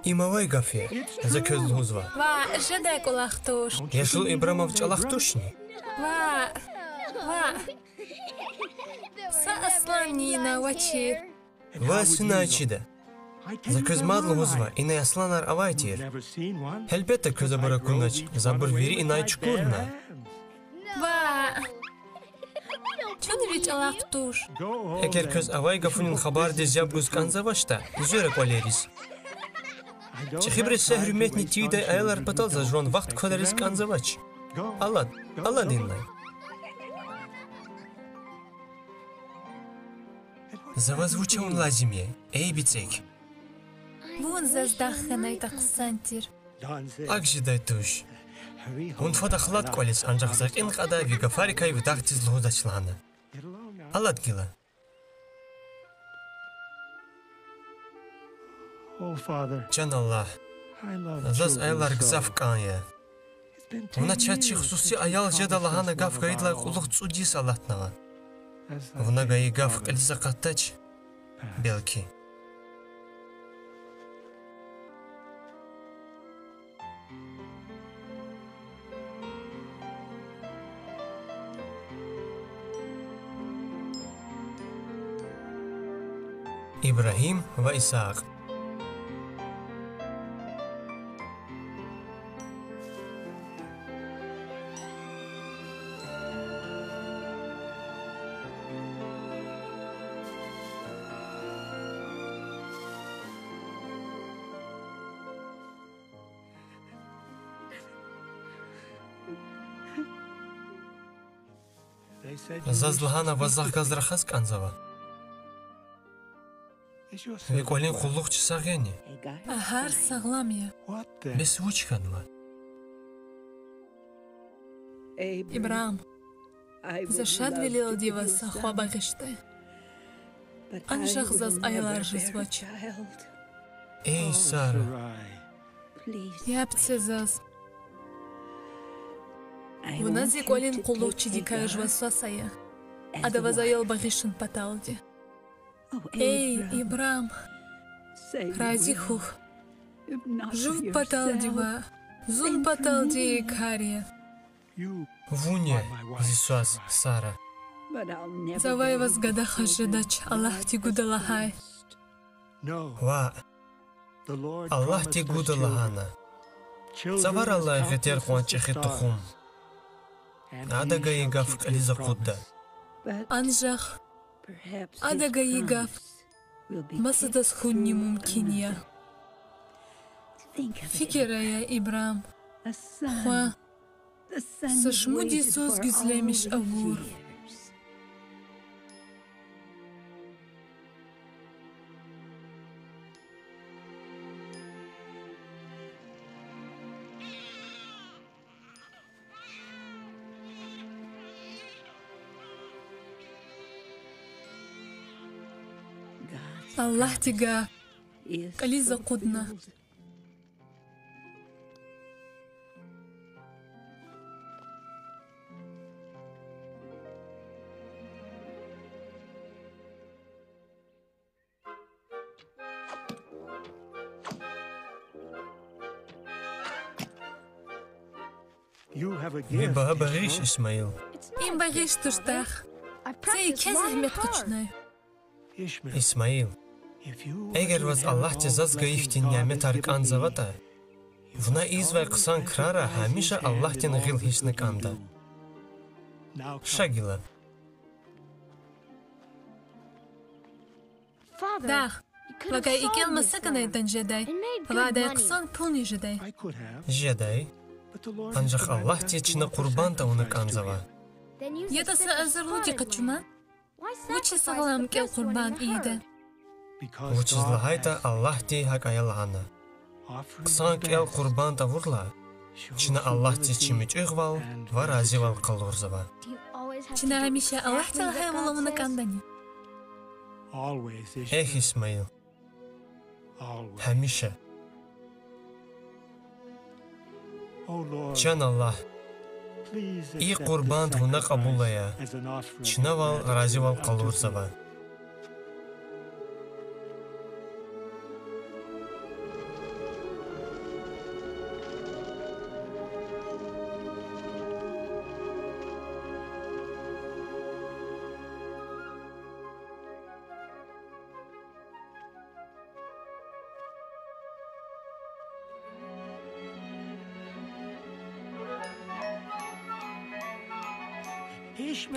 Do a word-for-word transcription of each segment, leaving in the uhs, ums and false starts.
Им авай гаф я, за квез лугьузва. Ваъ, жедай кӀвалах туш. Яшлу Ибрамов чӀалахъ тушни? Ваъ, ваъ. Са асланни ина авачир. Ваз гьинай чида? За квез мад лугьузва, инай асланар авай тир. Гьелбетда, квез абур акунач, за абур вири инай чукурна. Ваъ. Чун ви чӀалахъ туш. Эгер квез авай гафунин хабардиз яб гуз кӀанзавачтӀа, зуьре кӀвалериз. ЧӀехибуруз са гьуьрметни тийидай аялар патал за жуван вахт квадариз кӀанзавач. Алад, алад инлай. За ваз вуч авун лазим я, эй бицӀек? Вун заз дах хьанайтӀа хъсан тир. АкӀ жедай туш. Вун фад ахлад кӀвализ, анжах за кьин кьадай ви гафарикай ви дахдиз лугьудач лагьана. Алад гила. Чан Аллагь, заз аялар гзаф кӀан я. Вуна чаз чи хсуси аял жеда лагьана гаф гайидалай кьулухъ цӀуд йис алатнава. Вуна гайи гаф кьилиз акъатдач, белки. Ибрагьим ва Исаакь. Заз лагьана ваз захъ галаз рахаз кӀанзава. Ви кӀвалин къуллугъчи сагъ яни? Агьар сагълам я. Бес вуч хьанва? Ибрам, за шадвилелди ваз са хва багъишдай. Анжах заз аялар жезвач. Эй, Сара. Яб це заз. Вуна зи кӀвалин къуллугъчидикай жува свас ая. Ада ваз аял багъишун паталди. Эй, Ибрам, рази хьухь. Жув паталди ваъ, зун паталди и кар я. Вун я зи свас, Сара. Завай ваз гадахаз жедач, Аллагьди гуда лагьай. Ваъ, Аллагьди гуда лагьана. Цавараллай гъетер кьван чӀехи тухум. Ада гайи гаф кьилиз акъудда. Анжах ада гайи гаф масадаз хьунни мумкин я. Фикир ая, Ибрам. Хва, са шумуд йисуз гуьзлемиш авур. Аллагьди гаф кьилиз акъудна. Ви багьа багъиш, Исмаил. Им багъиш туш, дах. Са еке зегьмет къачунай. Исмаил, эгер ваз Аллагьди заз гайи хьтин няметар кӀанзаватӀа, вуна ийизвай хъсан крара гьамиша Аллагьдин гъил гьиссна кӀанда. Ша гила. Дах, вакай и кӀел маса кӀанайтӀан жедай, ва адай хъсан пулни жедай. Жедай. Анжах Аллагьди чна къурбанд авуна кӀанзава. ЯтӀа са азарлуди къачу ман? Вучиз сагълам кӀел къурбанд ийида? Вучиз лагьайтӀа Аллагьди гьакӀ ая лагьана: хъсан кӀел къурбанд авурла, чна Аллагьдиз чи муьтӀуьгъвал ва разивал къалурзава. Чна гьамиша Аллагьди лагьайвал авуна кӀандани? Эхь, Исмаил. Гьамиша. Чан Аллагь, и къурбанд вуна кьабул ая, чнавал разивал къалурзава.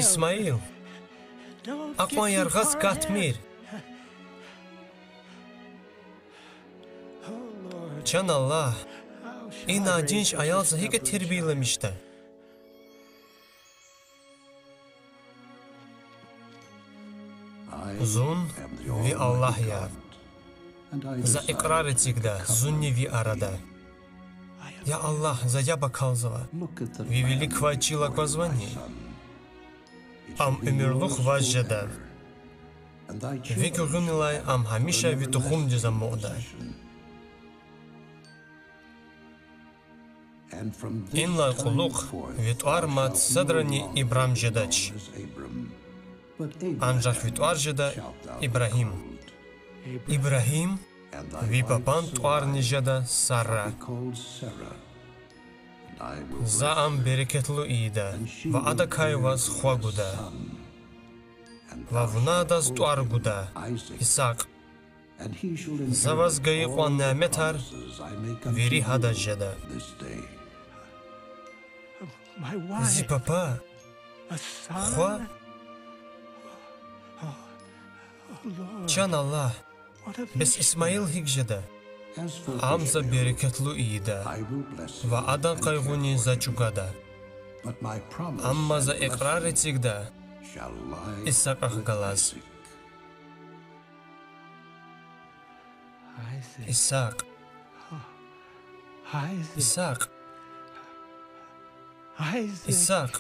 Исмаил, акьван яргъаз катмир. Чан Аллагь, и надинж аял за гьикӀ тербияламишда? Зун ви Аллагь я. За икьрар эцигда зунни ви арада. Я Аллагь, за яб акалзава. Ви вилик квай чил аквазвани? Ам уьмуьрлух ваз жеда. Ви гуьгъуьнилай ам гьамиша ви тухумдиз амукьда. Инлай кьулухъ ви тӀвар мад садрани Ибрам жедач, анжах ви тӀвар жеда Ибрагьим. Ибрагьим, ви папан тӀварни жеда Сара. За ам берекетлу ийида ва адакай ваз хва гуда. Ва вуна адаз тӀвар гуда Исакь. За ваз гайи кьван няметар вири гьадаз жеда. Зи папа? Хва? Чан Аллагь, бес Исмаил гьикӀ жеда? Ам за берекетлу ийида ва адан къайгъуни за чӀугвада. Амма за икьрар эцигда Исакьахъ галаз. Исакь. Исакь. Исакь.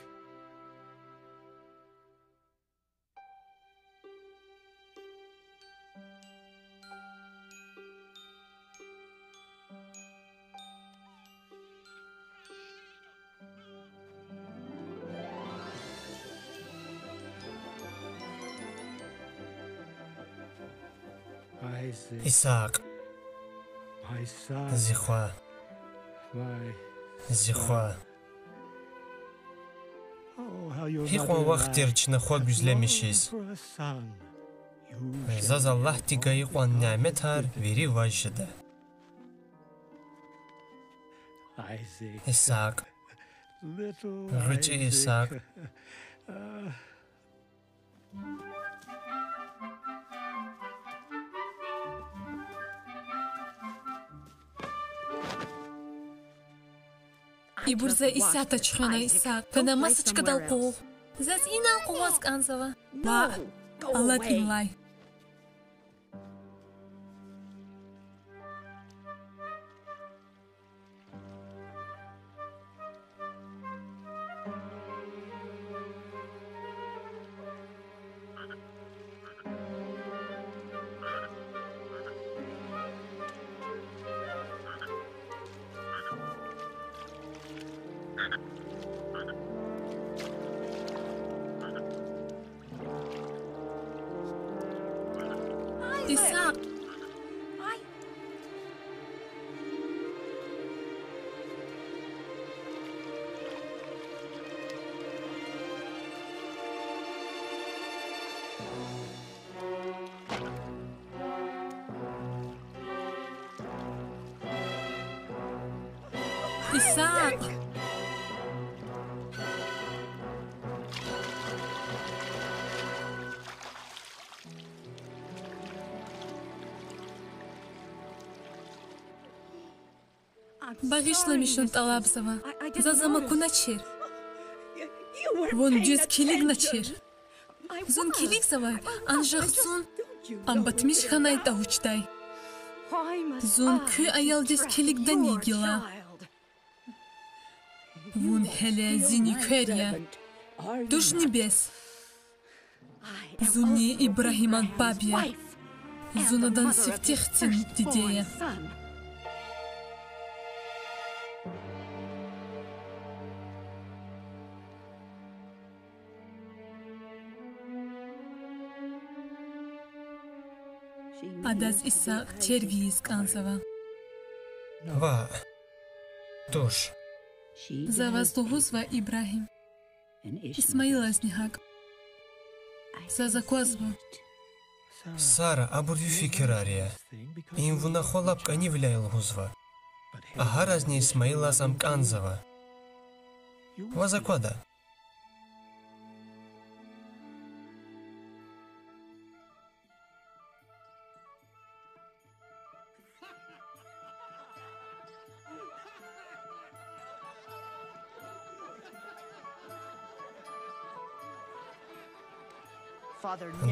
Исакь. Зи хва. Зи хва. Гьикьван вахт тир чна хва гуьзлемишиз. Заз Аллагьди гайи кьван няметар вири ваз жеда. Исакь. ГъвечӀи Исакь. Ибур за исятда чуьхвена, Исакь. Къе маса чкадал къугъ. Заз инал къугъваз кӀанзава. Ваъ, алад инлай. Исакь! Исакь! Багъишламишун тӀалабзава. Заз ам акуначир. Вун дуьз килигначир. Зун килигзавай, анжах зун ам батмиш хьанайтӀа вучдай. Зун куь аялдиз килигдани гила? Вун гьеле зи нуькер я, тушни бес? Зунни Ибрагьиман паб я. Зун адан сифте хцин диде я. Адаз Исакь терг ийиз кӀанзава. Ваъ, туш. За ваз лугьузва, Ибрагьим. Исмаилазни гьакӀ. Заз аквазва. Сара, абур ви фикирар я. Им вуна хва лап кӀанивиляй лугьузва. Агьаразни Исмаилаз ам кӀанзава. Ваз аквада?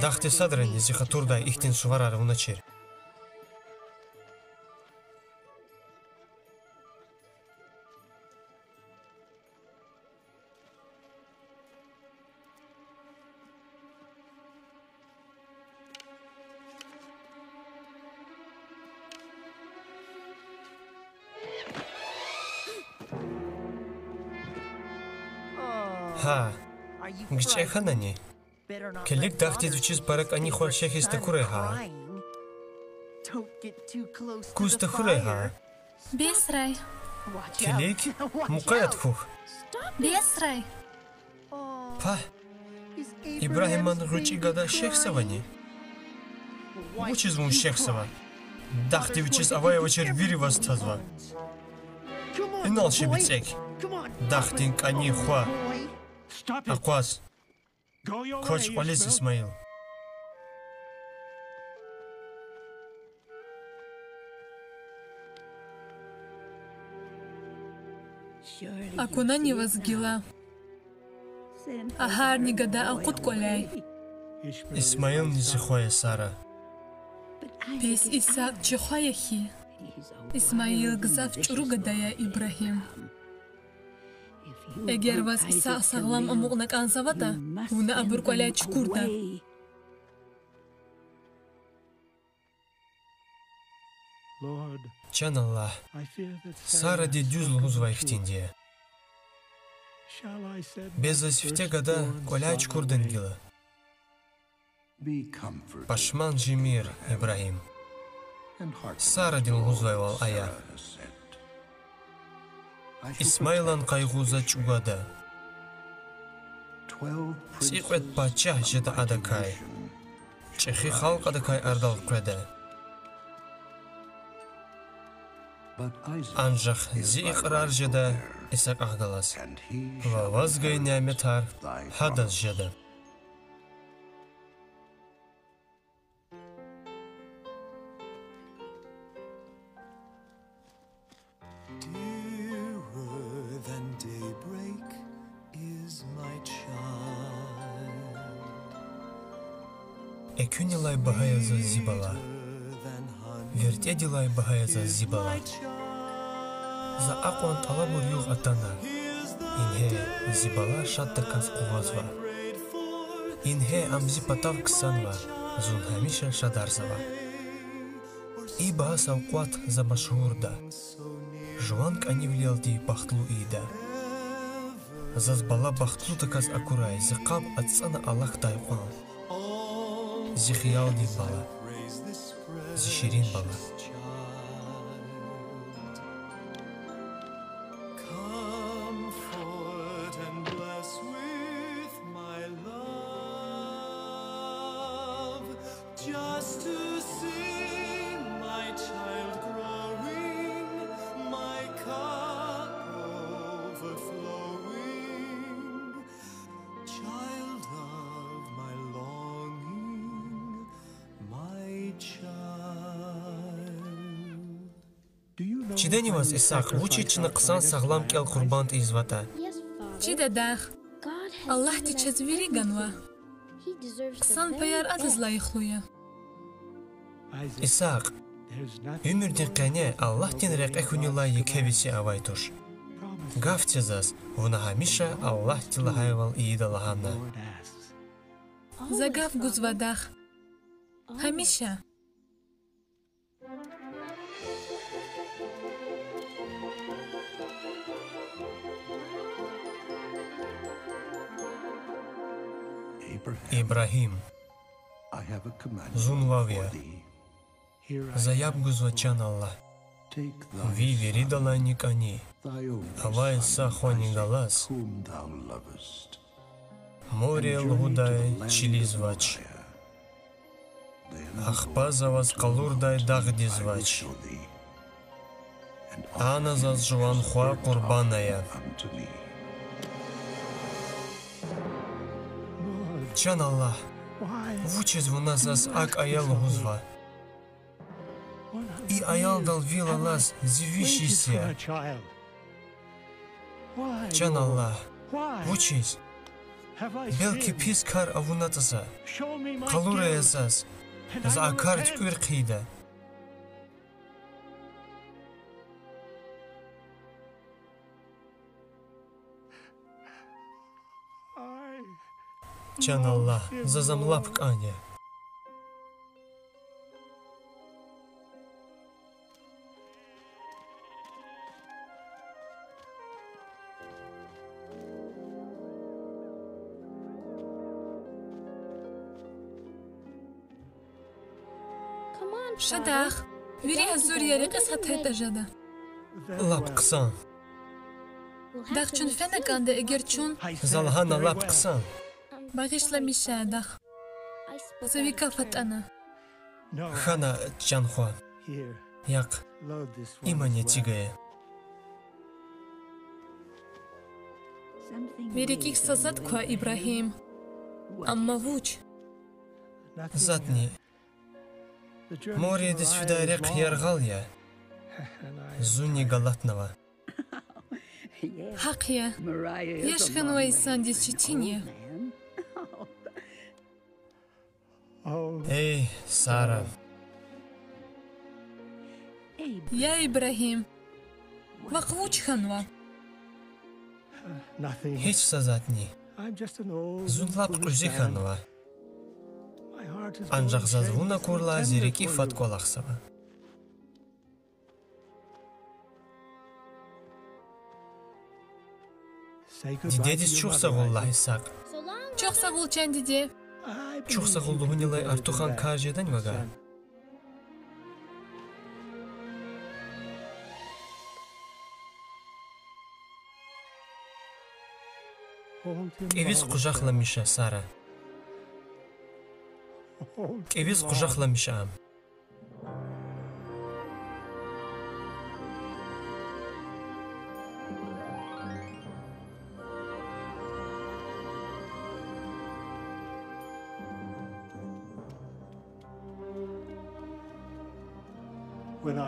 Дахди садрани зи хатурдай ихьтин суварар авуначир? Гьа, кичӀе хьанани? Килиг, дахдиз вичиз пара кӀани хва шехьиз тахьурай гьа. Куз тахьурай гьа. Бесрай. Килиг, мукъаят хьухь. Бесрай. Пагь, Ибрагьиман гъвечӀи гада шехьзавани? Вучиз вун шехьзава? Дахди вичиз авай-авачир вири ваз тазва. Инал ша, бицӀек. Дахдин кӀани хва. Акъваз. Квач кӀвализ, Исмаил. Акунани ваз гила? Агьарни гада акъуд кӀваляй. Исмаилни зи хва я, Сара. Бес Исакь чи хва я хьи? Исмаил гзаф чӀуру гада я, Ибрагьим. Эгер ваз Исакь сагълам амукьна кӀанзаватӀа, вуна абур кӀваляй чукурда. Чан Аллагь, Саради дуьз лугьузвай хьтинди я. Бес за сифте гада кӀваляй чукурдан гила? Пашман жемир, Ибрагьим. Саради лугьузвайвал ая. Исмаилан къайгъу за чӀугвада. ЦӀикьвед пачагь жеда адакай. ЧӀехи халкь адакай арадал къведа. Анжах зи икьрар жеда Исакьахъ галаз, ва ваз гайи няметар гьадаз жеда. Экуьнилай багьа я заз зи бала. ВиртӀедилай багьа я заз зи бала. За акьван тӀалабур югъ атана. Ингье, зи бала шаддаказ къугъвазва. Ингье, ам зи патав ксанва, зун гьамиша шадарзава. И багьа савкьват за машгьурда. Жуван кӀанивилелди бахтлу ийида. Заз бала бахтлудаказ акурай, зи къаб ацӀана алахьдай кьван. Зи хиялдин бала, зи ширин бала. Just to see my child growing, my cup overflowing, child of my longing, my child. Чидани ваз, Исакь, вучиз чна хъсан сагълам кӀел къурбанд ийизватӀа? Чида, дах. Аллагьди чаз вири ганва. Хъсан паяр адаз лайихлу я. Исакь, уьмуьрдин къене Аллагьдин рекье хьунилай еке веси авай туш. Гаф це заз, вуна гьамиша Аллагьди лагьайвал ийида лагьана. За гаф гузва, дах. Гьамиша. Ибрагьим, зун вав я. За яб гузва, чан Аллагь. Ви виридалайни кӀани, авай са хвани галаз, Море лугьудай чилиз вач. Ахпа за ваз къалурдай дагъдиз вач. Ана заз жуван хва къурбанд ая. Чан Аллагь, вучиз вуна заз акӀ ая лугьузва? И аялдал вил алаз зи виш йис я. Чан Аллагь, вучиз? Белки пис кар авунатӀа за. Къалура я заз. За а кар туькӀуьр хъийида. Чан Аллагь, заз ам лап кӀан я. Ша, дах, вири гьазур я, рекьиз гьатайтӀа жеда. Лап хъсан. Дах, чун фена кӀанда, эгер чун... За лагьана лап хъсан. Багъишламиша, дах. За ви гаф атӀана. Хьана, чан хва. Яхъ, имни эциг ая. Ви рикӀик са затӀ ква, Ибрагьим. Амма вуч? ЗатӀни. Мориядиз фидай рехъ яргъал я. Зунни галатнава. Гьахъ я. Яш хьанвай инсандиз четин я. Эй, Сара. Я Ибрагьим, вахъ вуч хьанва? Гьич са затӀни. Зун лап кьуьзуь хьанва. Анжах заз вун акурла, зи рикӀи фад кӀвалахзава. Дидедиз чухсагъул лагь, Исакь. Чухсагъул, чан диде. Чухсагъул лугьунилай артухан кар жедани вавай? КӀевиз къужахламиша, Сара. КӀевиз къужахламиша ам.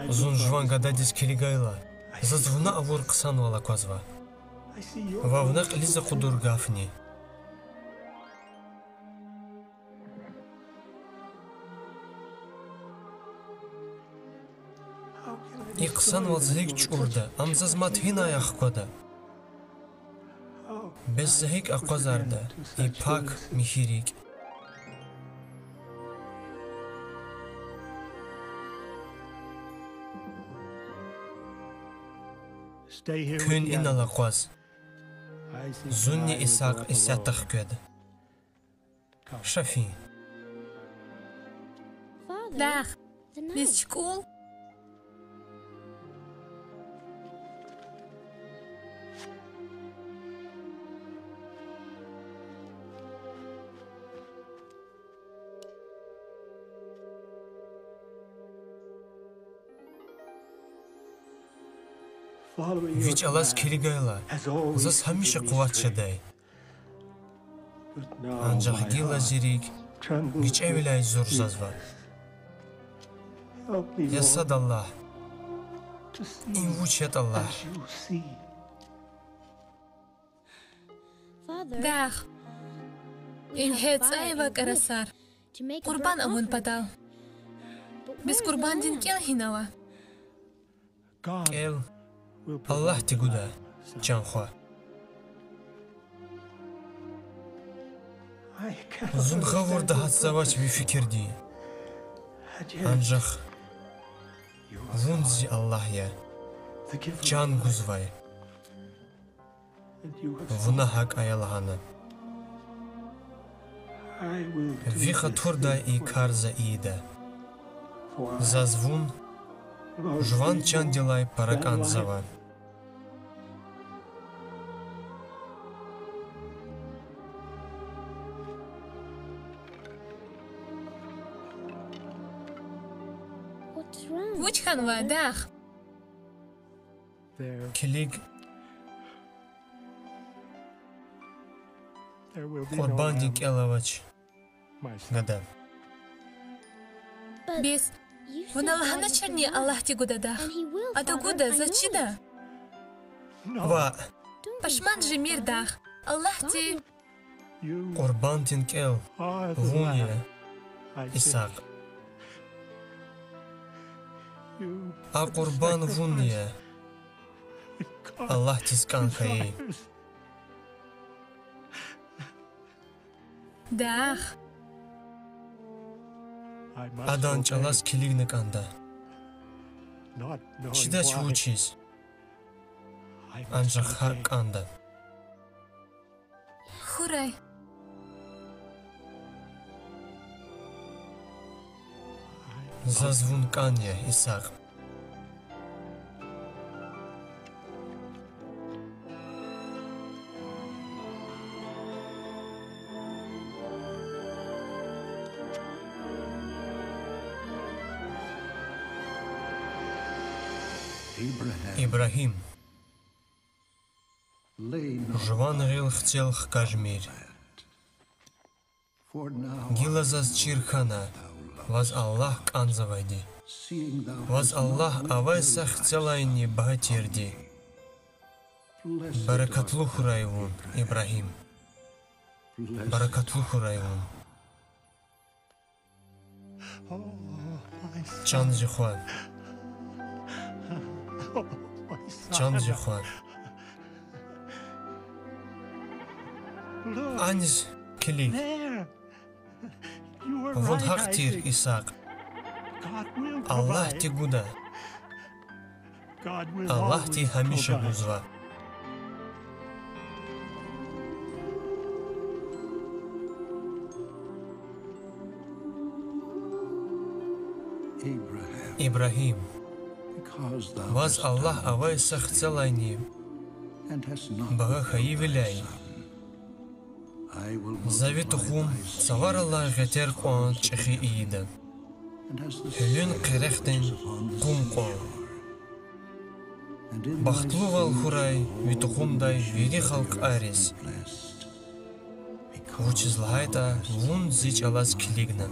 Зун жуван гададиз килигайла, заз вуна авур хъсанвал аквазва. Ва вуна кьилиз акъудур гафни. И хъсанвал за гьикӀ чӀурда, ам заз мад гьинай ахквада? Бес за гьикӀ акъвазарда и пак михьи рикӀ? Куьн инал акъваз. Зунни Исакь исятда хкведа. Ша фин. Дах, низ чукӀул. Ви чӀалаз килигайла, заз гьамиша къуват жедай. Анжах гила зи рикӀ гичӀевиляй зурзазва. Я сад Аллагь, им вуч ятӀа лагь. Дах, ингье цӀай ва кӀарасар къурбанд авун патал. Бес къурбанддин кӀел гьинава? КӀел Аллагьди гуда, чан хва. Зун гъавурда гьатзавач ви фикирдин. Анжах Вун зи Аллагь я, чан гузвай. Вуна гьакӀ ая лагьана. Ви хатурдай и кар за ийида. Заз вун жуван чандилай пара кӀанзава. Вуч хьанва, дах? Килиг, къурбанддин кӀел авач, гада. Бес вуна лагьаначирни Аллагьди гуда, дах? Ада гуда, заз чида. Ваъ, пашман жемир, дах. Аллагьди Къурбанддин кӀел вун я, Исакь. А къурбанд вун я, Аллагьдиз кӀан хьайи. Дах. Адан чӀалаз килигна кӀанда. Чидач вучиз, анжах гьакӀ кӀанда. Хьурай. Заз вун кӀан я, Исакь. Ибрагьим. Жуван гъил хцел хкажмир. Гила заз чир хьана, ваз Аллагь кӀанзавайди. Ваз Аллагь авай са хцелайни багьа тирди. Берекатлу хьурай вун, Ибрагьим. Берекатлу хьурай вун. Чан зи хва. Чан зи хва. Аниз килиг. Вун гьахъ тир, Исакь. Аллагьди гуда. Аллагьди гьамиша гузва. Ибрагьим, ваз Аллагь авай са хцелайни багьа хьайивиляй, за ви тухум цаваралай гъетер кьван чӀехи ийида, гьуьлуьн къерехдин къум кьван. Бахтлувал хьурай ви тухумдай вири халкьариз, вучиз лагьайтӀа вун зи чӀалаз килигна.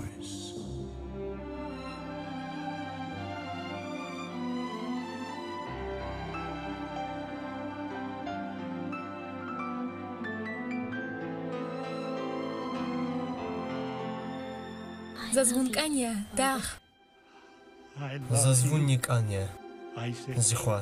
Заз вун кӀан я, дах. Заз вунни кӀан я, зи хва.